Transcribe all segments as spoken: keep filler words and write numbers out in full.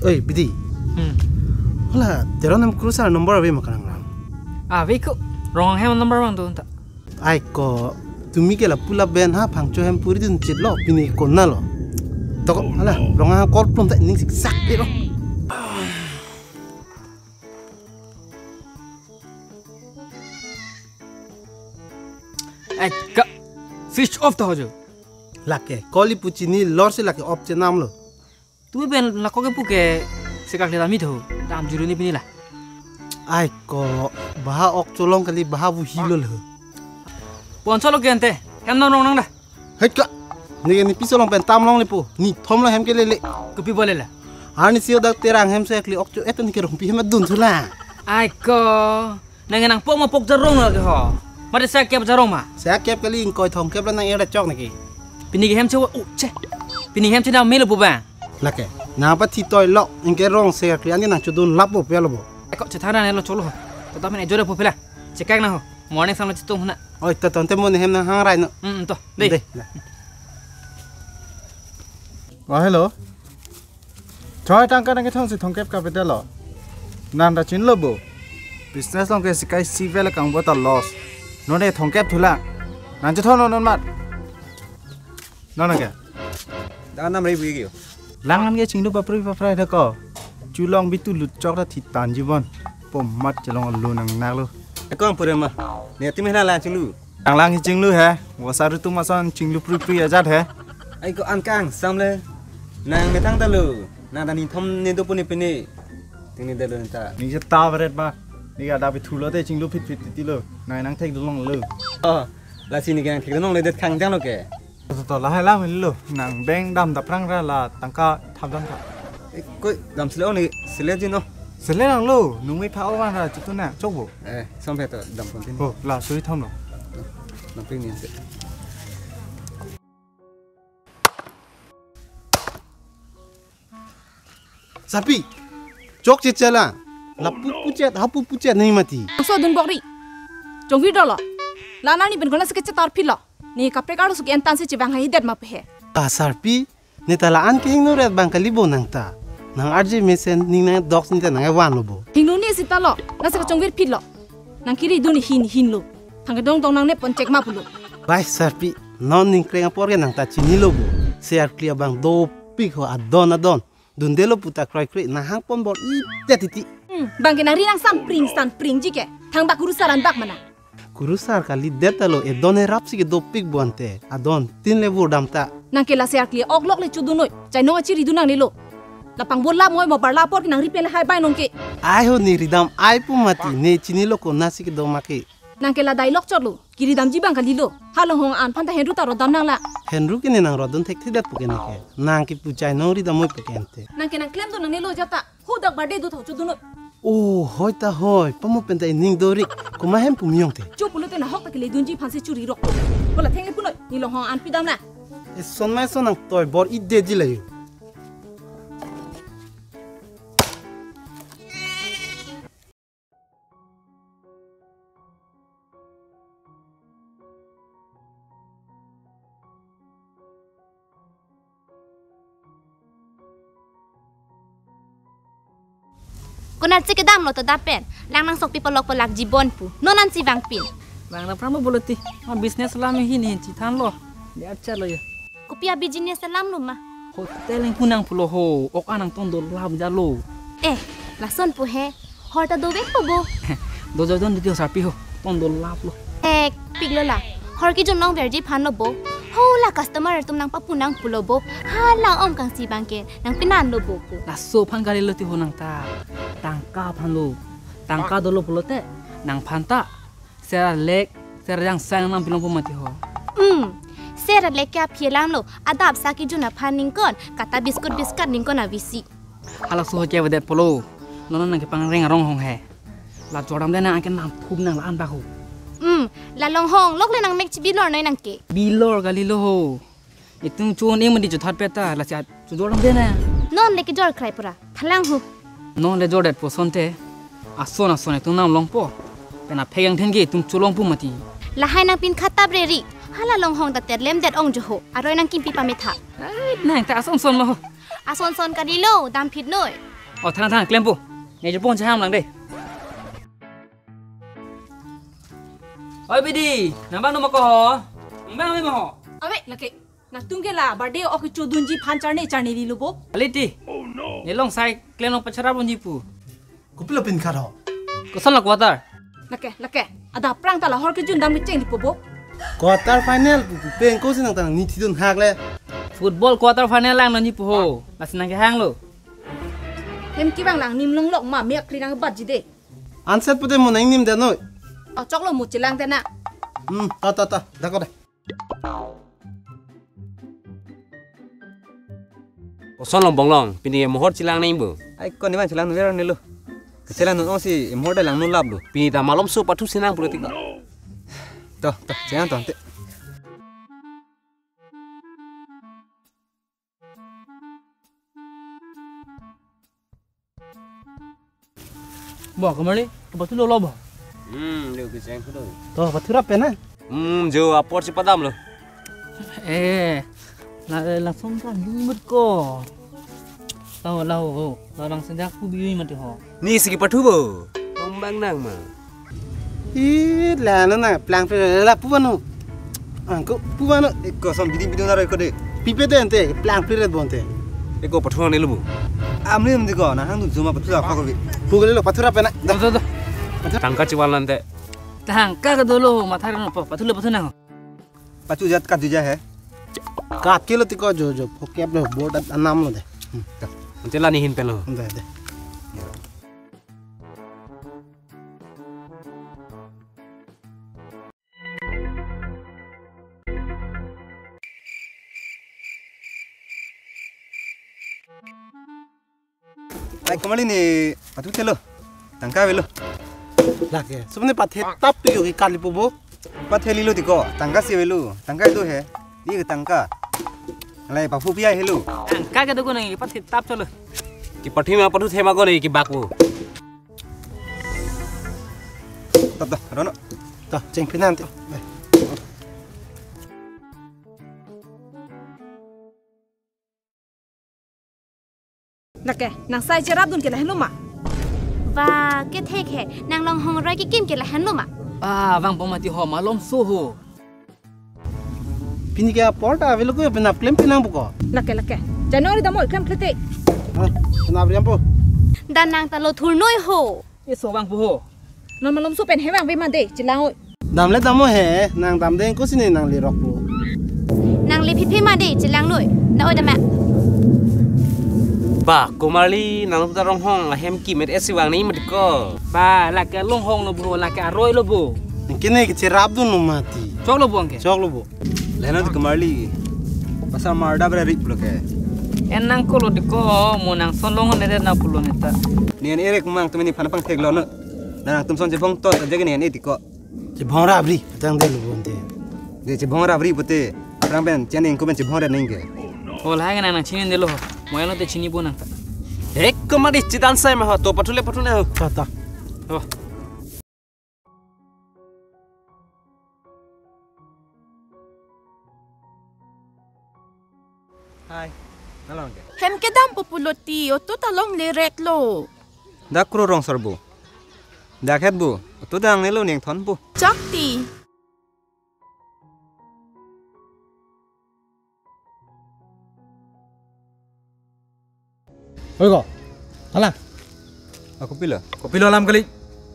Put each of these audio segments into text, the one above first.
Oi, Bidi. Hmm. Hala, Teron hem kurusar number ave ma kanang ram. Ah, ave ko. Rong hem number one tu ta. Ai ko, tumi ke lapu lapen ha phangcho hem puri dun chit lo, pini konat lo. Toko, hala, rong ha call plum ta ning siksak de lo. Ai ka, switch off ta ho jo. Lake, call ipu chinilo si lake off chenam lo. Tumi pen lako kepu ke sikak le dam-i tho. Dam juru ni pini la. Ai ko, baha ok cholong kali baha bu hilo lo. Pon cholo ke ante. Hem nam rong nang da. Hei ka. Ni ni pi cholong pen tam longle po. Ni thom lo hem ke lele. Kopi bo lele. Arni sio dak Terang hem sekli ok cho eton ke rong pi hem dun thula. Ai ko. Nang nang pok ma pok jarong lo ke ho. Mari sa kep jarong ma. Sa kep kali ingkoi thong kep la nang era chok naki. Pini ke hem chewa u che. Pini hem chena melo buba. Lake. Nang pa thi toi lo ingke rong sekli ani nang chudun lap bo pelo bo. Eko chethana ne lo cholo ho. To tamen ejore po pela. Chekak na ho. Morning sam lo chitung huna. Oi to tonte mo ne hem nang hang rai no. Hmm to. Dei. Dei. Oh, hello. Choi tangka nang kethong si thongkep kapitalo. Nang ta chinilo bo. Business long ke sikai si vel kang bo ta loss. Non ne thongkep thula. Nang chethon non non mat. Non ke. Dang nam rei bui kio. Lang an ke chinglu papri paprai thako. Chulong bitu lut chok ta thitan jibon. Pom mat chelong lo nang nak lo. Ekong pure ma. Ne timi na lang chinglu. Nang lang hi chinglu he, wasa rutu masan chinglu prui prui ajat he. Ai ko an kang sam le. Nang ne thang ta lo. Nang ta ni thom ne do puni pini. Ting ne de lo ta. Ni je ta beret ba. Ni ga da bi thulo te chinglu phit phit ti lo. Nang nang thek dulong lo. Oh, la si ni ke nang thek dulong le det khang jang lo ke. To to la hai la mil lo. Nang bank dam dap rang ra la tangka thap dam ta. Eh, koi dam sile oni sile jin no. Sele nang lo, nungwi pha owan ra chutu na chokbo. Eh, som phe to dam pon tin. Oh, la sui thom lo. Dam pin ni se. Sarpi, chok che chala. La pu pu chet, ha pu pu chet nahi mati. So dun bokri. Chongvir dolo. La nani ben kona sike chetar philo. Ni kaprek arlo suke entan se chevang hai det ma pehe. Ah, Sarpi, ne ta la-an ke hingno ret bang kali bo nang ta. Nang arje mesen ning nang dogs ni ta nang ewan lo bo. Hingno ni sita lo, nang saka chongvir phit lo. Nang kiri dun hin hin lo. Thang kedong dong nang ne pon chek ma pulo. Bai Sarpi, non ning kreng apor ke nang ta chinilo bo. Se arkli abang dopik ho adon adon. Dunde lo puta kroi kroi nang hang pon bor ite titi. Hmm, bang ke nang ri nang san pring san pring ji ke. Thang bak kurusar an bak mana. Kurusar kali det ta lo edon erap si ke dopik bo ante. Adon tin le vur dam ta. Nang ke la se arkli ok lok le chudun noi. Chai nong achi ridun nang ne lo. Lapang bo la moi mo barla apor ke nang ri pen le hai bai nong ke. Ai ho ni ridam ai pu mati ne chinilo kona si ke do ma ke. Nang ke la dai lok chot lo. Kiri dam ji bang kali lo. Ha Longhong an phan ta henru ta ro dam nang la. Henru ke ne nang ro dun thek thedet pu ke ne ke. Nang ke pu chai nong ri dam moi pu ke ante. Nang ke nang klem do nang ne lo jata. Hu dak barde du tho chu dunut. Oh, hoi ta hoi, pamo pen ta ining dorik. Kuma hem pum yong te. Chu pulo te na hok ta kele dunji phansi churi rok. Bola theng punoi, ni Longhong an pidam na. Eson mai son nang toi bor ide ji layo. Konat si kedam lo to dapen. Lang nang sokpi polok polak jibon pu. Non an si vang pin. Lang na pram boloti. Ma business lam hin hin chi than lo. Dia cha lo ya. Kopi a business lam lo ma. Hotel yang punang pulo ho. Ok anang ton do lam ja lo. Eh, lason pu he. Hor ta dovek po bo. Do jo don di Sarpi ho. Ton do lap lo. Ek pik lo la. Hor kejun long verji phan lo bo. Ho la customer atum nang papunang pulo bo. Hala om kang si bang ke nang pinan lo bo ko. Laso phan kali lo ti ho nang ta. Tangka phan lo. Tangka dolo pulo te. Nang phan ta. Sera lek, sera yang sang nang pilong po mati ho. Hmm. Sera lek ke aphi alam lo. Adap sa kejun aphan ningkon. Kata biskut biskat ningkon avisi. Hala suho che vedet pulo. Non nang ke pangreng arong hong he. La jordam de nang ke nang thum nang la an bak ho. Hmm, la Longhong lok le nang mek chi bilor noi nang ke. Bilor kali lo ho. Itum chun ing mandi chuthat peta la cha chu jordam de na. Non le ke jor krai pura. Thalang ho. Non le jordet po son te. Ason ason itum nam long po. Pena phek yang then ke itum chulong pu mati. Lahai nang pin khatap re ri. Hala Longhong ta terlem det ong jo ho. Aroi nang kimpi pametha. Ai, nang ta ason son lo ho. Ason son kali lo, dam phit noi. Oh, thang thang, klempo. Ne jepong chaham lang de. Oi, Bidi, nang bang numa ko ho? Nang bang numa ho? Ave, lake. Nangtum ke la birthday ok chodunji aphan charne charne lilo bo. Aliti. Ne long sai klem long pacharap longji pu. Kopilo pin khat ho? Koson la quarter? Lake, lake. Ada aphrang ta lahor kejun dam kecheng di po bo. Quarter final pu pu peng ko si nang ta nangni thidun hak le. Football quarter final lang nangji pu ho. Lasi nang kehang lo. Hem kevang nangnim longlok ma me akri nangbatji de. Anset pute mo nangnim de noi. Oh, choklo mo chelang de na. Hmm, ta ta ta. Dako de. Koson long Bonglong, pini emohor chelang nang bo. Ai, ko ni man chelang nang lo. Chelang nang si emohor da lang nang lap lo. Pini ta malomso pathu si nang politik. To, to, chelang to, ante. Bo, Komarli, ke pathu lo lo bo? Hmm, lo kecheng pathu lo. To, pathu rap pe na? Hmm, jo apor si padam lo. Eh, la, la song ka lumut ko. Lao, lao, ho. Lao lang senjak ku biwi mati ho. Ni si kepathu bo. Pembang nang ma. Ih, la no na plang pe la pu vano. Angko pu vano. Eko som bidi bidi na ro eko de. Pipe de ante plang pe ret bonte. Eko pathu ne lubu. Amri amdi ko na hang du juma pathu la ko bi. Pu gele lo pathu ra pe na. Da. Do, do, do. Tangka chiwal nante. Tangka ke dolo matha no pa pathu le pathu na. Pathu jat ka juja hai. Kat ke lo tiko jo jo. Phokep lo board at anam lo de. Hmm. Ante la ni hin pe lo. De de. Ai, Komarli ni pathu thelo. Tangka avelo. Lake. Sumne pathe tap tu yogi kali po bo. Pathe lilo tiko. Tangka si avelo. Tangka itu he. Ye tangka. Alai papu pia helo. Tangka ke tu ko nang pathe tap cholo. Kepathu ma pathu thema ko ne kebak bo. Tap dah, rono. Tah, cheng pinan ti. Lake, nang sai cherap dun ke lahenlo ma? Ba, kethek he, nang longhong roi kekim ke lahenlo ma? Ah, vang poma ti ho malomso ho. Pini ke apor ta avelo ko penap klem pinang buko. Lake, lake. January dam oi klem klete. Ah, penap riam po. Dan nang ta lo thurnoi ho. Eso vang pu ho. Non malomso pen he vang ve ma de chelang oi. Dam le dam o he, nang dam de ko sini nang le rok pu. Nang le phiphi ma de chelang noi. Da oi da ma. Ba, Komarli, nang ta ronghong ahem ki met esi vang ni met ko. Ba, lake longhong lo bo, lake aroi lo bo. Kene ke cherap dun no mati. Chok lo bo angke. Chok lo bo. Lena tu Komarli. Pasal marda bra rip lo ke. En nang ko lo de ko, mo nang son long ne de na pulo neta. Ni en erek mang tu mini phan pang thek lo no. Nang tum son chebong to, jadi ni en eti ko. Chebong ra bri, tang de lo bonte. De chebong ra bri pote. Rang ben chen eng ko ben chebong ra neng ke. Hol hai nang nang chini de lo. Mo elo te chini bo nang ta. Ek Komarli chidan sai ma ho, to pathu le pathu le ho. Ta ta. Oh. Hai, nalong ke? Hem kedam po pulo ti, oto ta longle ret lo. Dak kro rong sar bo. Dak het bo, oto dang ne lo neng thon bo. Chak ti. Oi ko, hala. Ako pila? Kopilo alam kali.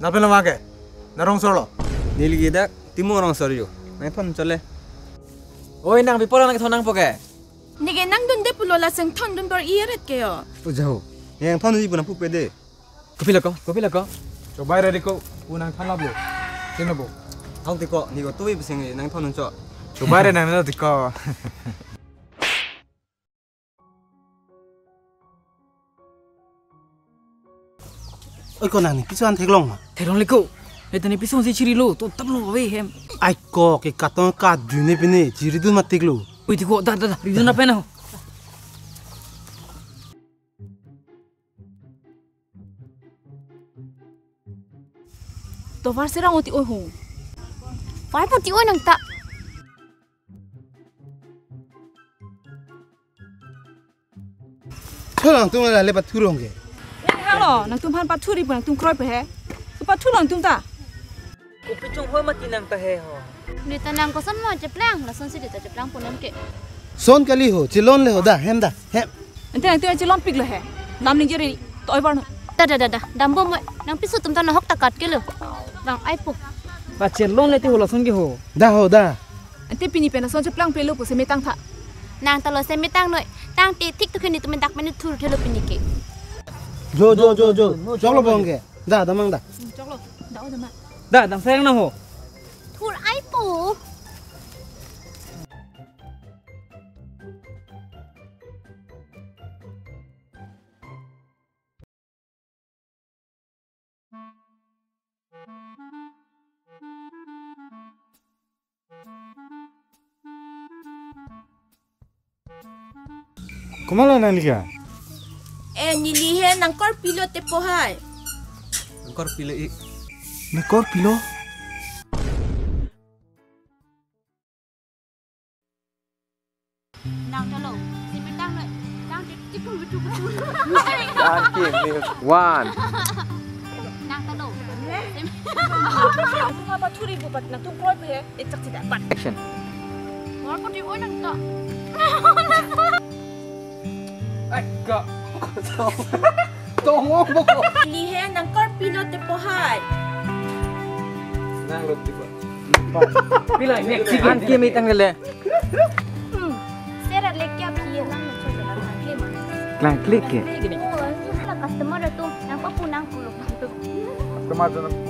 Napen lo ma ke? Na rong sor lo. Neli ke dak Timung rong sor yo. Nang thon chole. Oi nang bipola nang thon nang po ke? Neke nang dun de pulo la seng thon dun bor ieret ke yo. O jaho. Nang thon ji puna pupe de. Kopilo ko, kopilo ko. Chobai re ko, unang than labo. Tim labo. Hau tiko, ni ko tui bising nang thon cho. Chobai re nang lo tiko. Oi ko nang ni piso an theklong ma? Theklong le ko. Hetani piso si chiri lo, to tam lo ve hem. Ai ko ke katong ka dune pine chiri dun ma thek lo. Oi tiko da da da, ridun na pena ho. Tovar serang oti oi ho. Var pati oi nang ta. Tholang tung la le pathurong ke. Nang Oh, nangtum aphan pathu ri pu nangtum kroipo he. Pathulo nangtum ta. Kopi chonghoi mati nang ta he ho. Neta nang koson mo cheplang, lasonsi neta cheplangpo nang ke. Son kali ho, chelonle ho da, hem da, hem. Ante nangtum chelonpiklo he. Dam ningje ri, toi varno. Da da da da, dambom mo. Nangpiso atum ta nahok ta kat kelo. Bang aipo. Ba chelonle ti ho lason ke ho. Da ho da. Ante pini pen lason cheplangpelo pu semetang tha. Nang ta lo semetangnoi. Tangte thik thuk hini tum dak menu thur thelo pini ke. Jo jo jo jo. Choklo bong ke. Da damang da. Choklo. Da o damang. Da dam sayang na ho. Thur aipo. Komatlo nangli ke? Eh, neli he nangkorpilo tepo hai. Nangkorpilo ik. Nangkorpilo? Nang ta lo. Semetang na. Tang tik tik betul betul. Thank you, Miss One. Nang ta lo. Nangtum aphan pathu ri pu pat nangtum kroipo he. Echak sida pat. Action. Mor ko di o nang ta. Ai, kak. Tongo boko. Neli he nangkorpilo tepo hai. Nang lo tiba. Pila ini? An ke mitang lele. Hmm. Sera lek kya bhi ye lang na chhe lang na kle ma. Lang klik ke. Oh, la customer atum nangpapu nangpulo. Customer atum.